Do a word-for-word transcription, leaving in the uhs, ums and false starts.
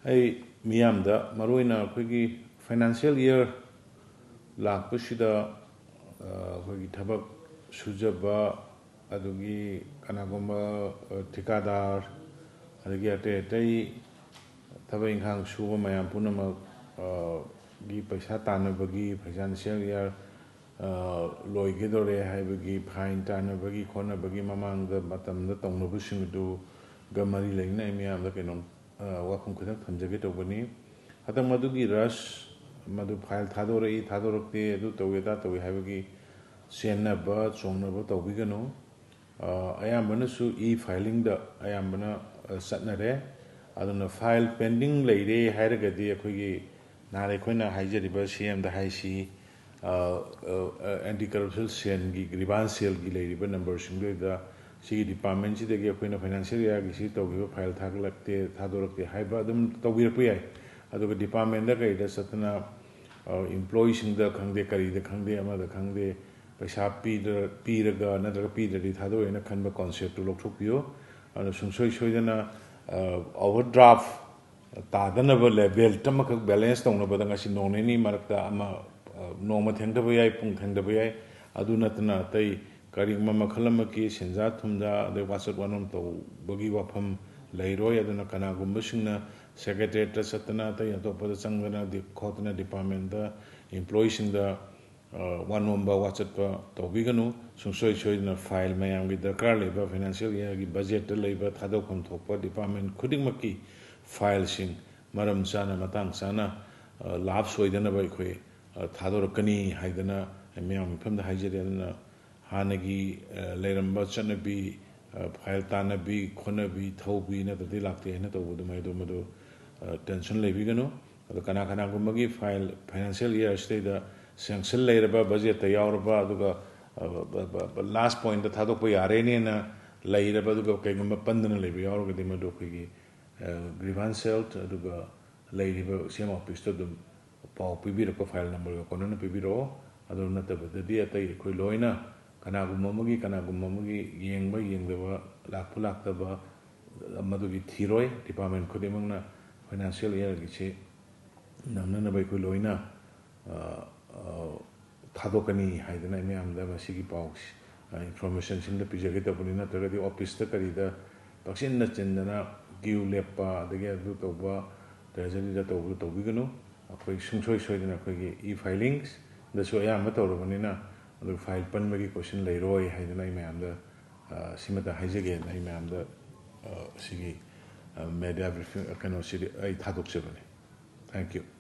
ꯑꯩ ꯃꯤꯌꯥꯝꯗ, ꯃꯔꯨꯑꯣꯏꯅ ꯑꯩꯈꯣꯏꯒꯤ financial year ꯂꯥꯛꯄꯁꯤꯗ, ꯑ, ꯑꯩꯈꯣꯏꯒꯤ ꯊꯕꯛ ꯁꯨꯖꯕ, ꯑꯗꯨꯒꯤ ꯀꯅꯥꯒꯨꯝꯕ, ꯑ, ꯊꯤꯀꯥꯗꯥꯔ, ꯑꯗꯒꯤ ꯑꯇꯩ ꯑꯇꯩ ꯊꯕꯛ ꯏꯪꯈꯥꯡ ꯁꯨꯕ ꯃꯌꯥꯝ ꯄꯨꯝꯅꯃꯛ, ꯑ, ꯒꯤ ꯄꯩꯁꯥ ꯇꯥꯟꯅꯕꯒꯤ, financial year, ꯑ, ꯂꯣꯏꯒꯗꯧꯔꯦ ꯍꯥꯏꯕꯒꯤ fine ꯇꯥꯟꯅꯕꯒꯤ ꯈꯣꯠꯅꯕꯒꯤ ꯃꯃꯥꯡꯗ ꯃꯇꯝꯗ ꯇꯧꯅꯕꯁꯤꯡ ꯑꯗꯨꯒ ꯃꯔꯤ ꯂꯩꯅꯅ ꯑꯩ ꯃꯤꯌꯥꯝꯗ ꯀꯩꯅꯣꯝ, ꯑ, ꯋꯥꯐꯝ ꯈꯤꯇꯪ ꯊꯝꯖꯒꯦ ꯇꯧꯕꯅꯤ꯫ ꯍꯟꯗꯛ ꯃꯗꯨꯒꯤ rush, ꯃꯗꯨ file ꯊꯥꯗꯣꯔꯛꯏ, ꯊꯥꯗꯣꯔꯛꯇꯦ, ꯑꯗꯨ ꯇꯧꯏ, ꯑꯗꯥ ꯇꯧꯏ ꯍꯥꯏꯕꯒꯤ ꯆꯦꯟꯅꯕ ꯆꯣꯡꯅꯕ ꯇꯧꯕꯤꯒꯅꯨ꯫ ꯑ, ꯑꯌꯥꯝꯕꯅꯁꯨ e-filingꯗ ꯑꯌꯥꯝꯕꯅ, ꯑ, ꯆꯠꯅꯔꯦ꯫ ꯑꯗꯨꯅ file pending ꯂꯩꯔꯦ ꯍꯥꯏꯔꯒꯗꯤ ꯑꯩꯈꯣꯏꯒꯤ ꯅꯍꯥꯟ ꯑꯩꯈꯣꯏꯅ ꯍꯥꯏꯖꯔꯤꯕ C M ꯗ ꯍꯥꯏꯁꯤ, ꯑ, ꯑ, Anti Corruption Cellꯒꯤ, Grievance Cellꯒꯤ ꯂꯩꯔꯤꯕ numberꯁꯤꯡꯗꯨꯗ ꯁꯤꯒꯤ departmentꯁꯤꯗꯒꯤ ꯑꯩꯈꯣꯏꯅ financial yearꯒꯤ ꯁꯤ ꯇꯧꯈꯤꯕ file ꯊꯥꯒꯠꯂꯛꯇꯦ, ꯊꯥꯗꯣꯔꯛꯇꯦ ꯍꯥꯏꯕ ꯑꯗꯨꯝ ꯇꯧꯕꯤꯔꯛꯄ ꯌꯥꯏ꯫ ꯑꯗꯨꯒ departmentꯗ ꯀꯩꯗ ꯆꯠꯇꯅ, ꯑ, employeeꯁꯤꯡꯗ ꯈꯪꯗꯦ, ꯀꯔꯤꯗ ꯈꯪꯗꯦ, ꯑꯃꯗ ꯈꯪꯗꯦ, ꯄꯩꯁꯥ ꯄꯤꯗ꯭ꯔ-, ꯄꯤꯔꯒ ꯅꯠꯇ꯭ꯔꯒ ꯄꯤꯗ꯭ꯔꯗꯤ ꯊꯥꯗꯣꯛꯑꯦꯅ ꯈꯟꯕ conceptꯇꯨ ꯂꯧꯊꯣꯛꯄꯤꯌꯨ꯫ ꯑꯗꯨꯅ ꯁꯨꯡꯁꯣꯏ ꯁꯣꯏꯗꯅ, ꯑ, overdraft ꯇꯥꯗꯅꯕ level ꯑꯃꯈꯛ balance ꯇꯧꯅꯕꯗ ꯉꯁꯤ ꯅꯣꯡ ꯅꯤꯅꯤ ꯃꯔꯛꯇ ꯑꯃ, ꯑ, ꯅꯣꯡꯃ ꯊꯦꯡꯊꯕ ꯌꯥꯏ, ꯄꯨꯡ ꯊꯦꯡꯊꯕ ꯌꯥꯏ꯫ ꯑꯗꯨ ꯅꯠꯇꯅ ꯑꯇꯩ ꯀꯔꯤꯒꯨꯝꯕ ꯃꯈꯜ ꯑꯃꯒꯤ ꯁꯦꯟꯖꯥ ꯊꯨꯝꯖꯥ ꯑꯗꯩ ꯋꯥꯆꯠ ꯋꯥꯅꯣꯝ ꯇꯧꯕꯒꯤ ꯋꯥꯐꯝ ꯂꯩꯔꯣꯏ꯫ ꯑꯗꯨꯅ ꯀꯅꯥꯒꯨꯝꯕꯁꯤꯡꯅ secretariatꯇ ꯆꯠꯇꯅ ꯑꯇꯩ ꯑꯇꯣꯞꯄꯗ ꯆꯪꯗꯅ ꯗꯤ-, ꯈꯣꯠꯇꯅ departmentꯇ employeeꯁꯤꯡꯗ, ꯑ, ꯋꯥꯅꯣꯝꯕ ꯋꯥꯆꯠꯄ ꯇꯧꯕꯤꯒꯅꯨ꯫ ꯁꯨꯡꯁꯣꯏ ꯁꯣꯏꯗꯅ file ꯃꯌꯥꯝꯒꯤ ꯗꯔꯀꯥꯔ ꯂꯩꯕ financial yearꯒꯤ budgetꯇ ꯂꯩꯕ ꯊꯥꯗꯣꯛꯐꯝ ꯊꯣꯛꯄ department ꯈꯨꯗꯤꯡꯃꯛꯀꯤ fileꯁꯤꯡ ꯃꯔꯝ ꯆꯥꯅ ꯃꯇꯥꯡ ꯆꯥꯅ, ꯑ, ꯂꯥꯞ ꯁꯣꯏꯗꯅꯕ ꯑꯩꯈꯣꯏ, ꯑ, ꯊꯥꯗꯣꯔꯛꯀꯅꯤ ꯍꯥꯏꯗꯅ ꯑꯩ ꯃꯌꯥꯝ ꯃꯤꯐꯝꯗ ꯍꯥꯏꯖꯔꯤ꯫ ꯑꯗꯨꯅ ꯍꯥꯟꯅꯒꯤ, ꯑ, ꯂꯩꯔꯝꯕ ꯆꯠꯅꯕꯤ, ꯑ, file ꯇꯥꯟꯅꯕꯤ, ꯈꯣꯠꯅꯕꯤ, ꯊꯧꯕꯤ ꯅꯠꯇ꯭ꯔꯗꯤ ꯂꯥꯛꯇꯦ ꯍꯥꯏꯅ ꯇꯧꯕ ꯑꯗꯨꯃꯥꯏꯅ ꯇꯧꯕ ꯃꯗꯨ, ꯑ, tension ꯂꯩꯕꯤꯒꯅꯨ꯫ ꯑꯗꯣ ꯀꯅꯥ ꯀꯅꯥꯒꯨꯝꯕꯒꯤ file financial yearꯁꯤꯗꯩꯗ sanction ꯂꯩꯔꯕ, budgetꯇ ꯌꯥꯎꯔꯕ, ꯑꯗꯨꯒ, ꯑ, ꯕ-, ꯕ-, ꯕ-, last pointꯇ ꯊꯥꯗꯣꯛꯄ ꯌꯥꯔꯦꯅꯦꯅ ꯂꯩꯔꯕ, ꯑꯗꯨꯒ ꯀꯩꯒꯨꯝꯕ ꯄꯟꯗꯅ ꯂꯩꯕ ꯌꯥꯎꯔꯒꯗꯤ ꯃꯗꯨ ꯑꯩꯈꯣꯏꯒꯤ, ꯑ, grievance cell ꯑꯗꯨꯒ ꯂꯩꯔꯤꯕ C M officeꯇ ꯑꯗꯨꯝ ꯄꯥꯎ ꯄꯤꯕꯤꯔꯛꯄ, file numberꯒ ꯀꯣꯟꯅꯅ ꯄꯤꯕꯤꯔꯛꯑꯣ꯫ ꯑꯗꯨ ꯅꯠꯇꯕꯗꯗꯤ ꯑꯇꯩ ꯑꯩꯈꯣꯏ ꯂꯣꯏꯅ ꯀꯅꯥꯒꯨꯝꯕ ꯑꯃꯒꯤ, ꯀꯅꯥꯒꯨꯝꯕ ꯑꯃꯒꯤ ꯌꯦꯡꯕ ꯌꯦꯡꯗꯕ, ꯂꯥꯛꯄ ꯂꯥꯛꯇꯕ, ꯃꯗꯨꯒꯤ ꯊꯤꯔꯣꯏ꯫ Department ꯈꯨꯗꯤꯡꯃꯛꯅ ꯐꯥꯏꯅꯥꯟꯁꯤꯌꯦꯜ ꯏꯌꯥꯔꯒꯤꯁꯤ ꯅꯪꯅꯅꯕ ꯑꯩꯈꯣꯏ ꯂꯣꯏꯅ, ꯑ, ꯑ, ꯊꯥꯗꯣꯛꯀꯅꯤ ꯍꯥꯏꯗꯅ ꯑꯩ ꯃꯌꯥꯝꯗ ꯃꯁꯤꯒꯤ ꯄꯥꯎ, ꯑ, ꯏꯟꯐꯣꯔꯃꯦꯁꯟꯁꯤꯃꯗ ꯄꯤꯖꯒꯦ ꯇꯧꯕꯅꯤ꯫ ꯅꯠꯇ꯭ꯔꯒꯗꯤ ꯑꯣꯐꯤꯁꯇ ꯀꯔꯤꯗ ꯄꯪꯆꯤꯟꯗ ꯆꯤꯟꯗꯅ ꯀ꯭ꯌꯨ ꯂꯦꯞꯄ, ꯑꯗꯒꯤ ꯑꯗꯨ ꯇꯧꯕ, ꯇ꯭ꯔꯦꯖꯔꯤꯗ ꯇꯧꯕꯗꯨ ꯇꯧꯕꯤꯒꯅꯨ꯫ ꯑꯩꯈꯣꯏ ꯁꯨꯡꯁꯣꯏ ꯁꯣꯏꯗꯅ ꯑꯩꯈꯣꯏꯒꯤ ꯏ ꯐꯥꯏꯂꯤꯡꯁꯗꯁꯨ ꯑꯌꯥꯝꯕ ꯇꯧꯔꯕꯅꯤꯅ, ꯑꯗꯨ ꯐꯥꯏꯜ ꯄꯟꯕꯒꯤ ꯀꯣꯏꯁꯟ ꯂꯩꯔꯣꯏ ꯍꯥꯏꯗꯅ ꯑꯩ ꯃꯌꯥꯝꯗ, ꯑ, ꯁꯤꯃꯇ ꯍꯥꯏꯖꯒꯦꯅ ꯑꯩ ꯃꯌꯥꯝꯗ, ꯑ, ꯁꯤꯒꯤ, ꯑ, ꯃꯦꯗꯤꯌꯥ ꯕ꯭ꯔꯤꯐꯤꯡ, ꯑ, ꯀꯩꯅꯣꯁꯤꯗꯤ ꯑꯩ ꯊꯥꯗꯣꯛꯆꯕꯅꯤ꯫ Thank you꯫